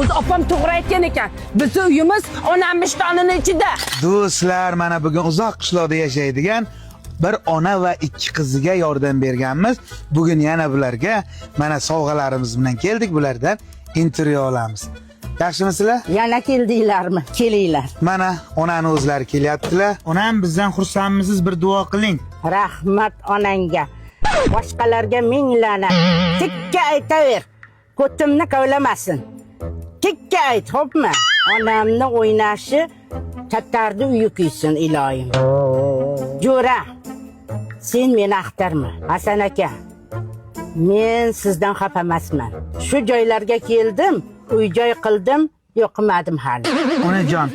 O'zi opam to'g'ri aytgan ekan. Bizni uyimiz onam ishtonini ichida. Do'stlar, mana bugun uzoq qishloqda yashaydigan bir ona va ikki qiziga yordam berganmiz. Bugun yana bularga mana sovg'alarimiz bilan keldik. Bulardan intervyu olamiz. Yaxshimisizlar? Yana keldinglarmi? Kelinglar. Mana onani o'zlari kelyaptilar. Onam bizdan xursandmisiz? Bir duo qiling. Rahmat onangga. Boshqalarga ming la'nat. Tikka aytaver. Ko'timni kavlamasin. Tikka ayt, xo'pmi? Onamni o'ynashi tatarni uyi kuysin iloyim. Jo'ra, sen meni axtarma. Hasan aka, men sizdan xafa emasman. Shu joylarga keldim, uy joy qildim, yo'q qilmadim hali. Onajon,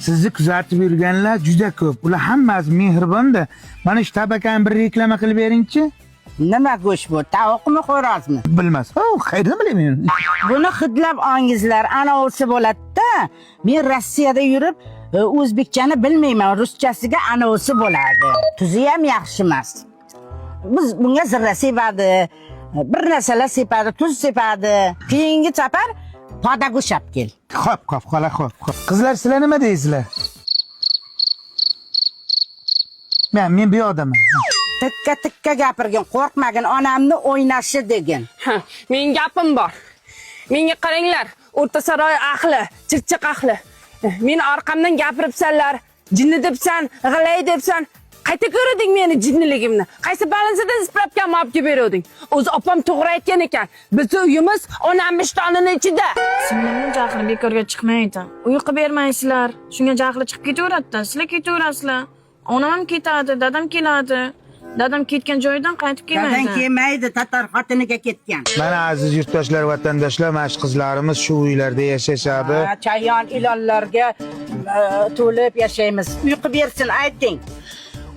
sizni kuzatib yurganlar juda ko'p. Ular hammasi mehribonda. Mana shu tabakani bir reklama qilib beringchi. Nima go'sht bu? Tovuqmi, xo'rozmi? Bilmas. O, qayerdan bilayman? Buni hidlab olingizlar, ana o'si bo'ladi-da. Men Rossiyada yurib, o'zbekchani bilmayman, ruschasiga ana o'si bo'ladi. Tuzi ham yaxshi emas. Biz bunga zirra sepadi, bir narsalar sepadi, tuz sepadi. Keyingi safar poda go'sht olib kel. Xo'p, xo'p, xola, xo'p, xo'p. Qizlar, sizlar nima deysizlar? Men bu yoqdaman. Tikka tikka gapirgin, qo'rqmagin, onamni o'ynashi degin. Ha, mening gapim bor. Menga qaranglar, O'rta saroy ahli, Chirchiq ahli. Meni orqamdan gapiribsanlar, jinni debsan, g'ilay debsan. Qayta ko'rding meni jinniligimni? Qaysi balansidan spravkamni olib kelib beruvding? O'zi opam to'g'ri aytgan ekan. Bizni uyimiz onam ishtonini ichida. Singlimni jahli bekorga chiqmaydi. Uyqu bermaysizlar. Shunga jahli chiqib ketaveradida. Sizlar ketaverasizlar. Onam ham ketadi, dadam keladi. Dadam ketgan joyidan qaytib Dadang kelmaydi. kelmaydi, tatar xotiniga ketgan. Mana aziz yurtdoshlar, vatandoshlar, mana shu qizlarimiz shu uylarda yashashadi. Ha, Chayon ilonlarga to'lib yashaymiz. Uyqu bersin, ayting.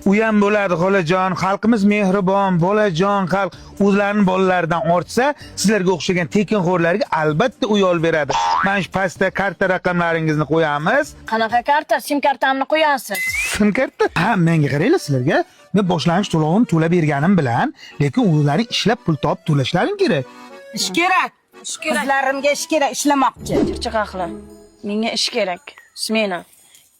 U ham bo'ladi xolajon, xalqimiz mehribon, bolajon xalq o'zlarining bolalaridan ortsa, sizlarga o'xshagan tekinxo'rlarga albatta uy olib beradi. Mana shu pastda karta raqamlaringizni qo'yamiz. Qanaqa karta? Sim kartamni qo'yasiz. Sim karta? Ha, menga qaranglar sizlarga. Men boshlang'ich to'lovini to'lab berganim bilan, lekin o'zlaring ishlab pul topib to'lashlaring kerak. Ish kerak. Ish kerak. Qizlarimga ish kerak, ishlamoqchi. Chirchiq ahli. Menga ish kerak. Smena.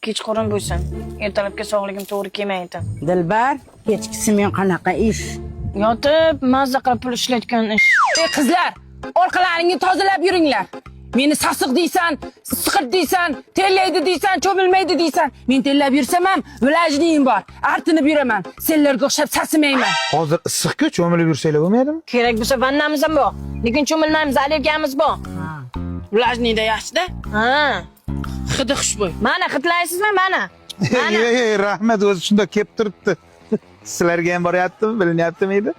Kechqurun bo'lsin. Ertalabga sog'ligim to'g'ri kelmaydi. Dilbar, kechkisi men qanaqa ish? Yotib, mazza qilib pul ishlayotgan ish. Ey qizlar, orqalaringni tozalab yuringlar. Meni sasiq deysan, siqirt deysan, terlaydi deysan, cho'milmaydi deysan. Men terlab yursam ham vlajniyim bor. Artinib yuraman. Senlarga o'xshab sasimayman. Hozir issiq-ku, cho'milib yursanglar bo'lmaydimi? Kerak bo'lsa vannamiz ham bor. Lekin cho'milmaymiz, allergiyamiz bor. Vlajniyda yaxshi-da. Ha. Hidi xushbo'y. Mana hidlaysizmi? Mana. Mana. Ey, ey, rahmat, o'zi shundoq kelib turibdi. Sizlarga ham boryaptimi, bilinyaptimi edi?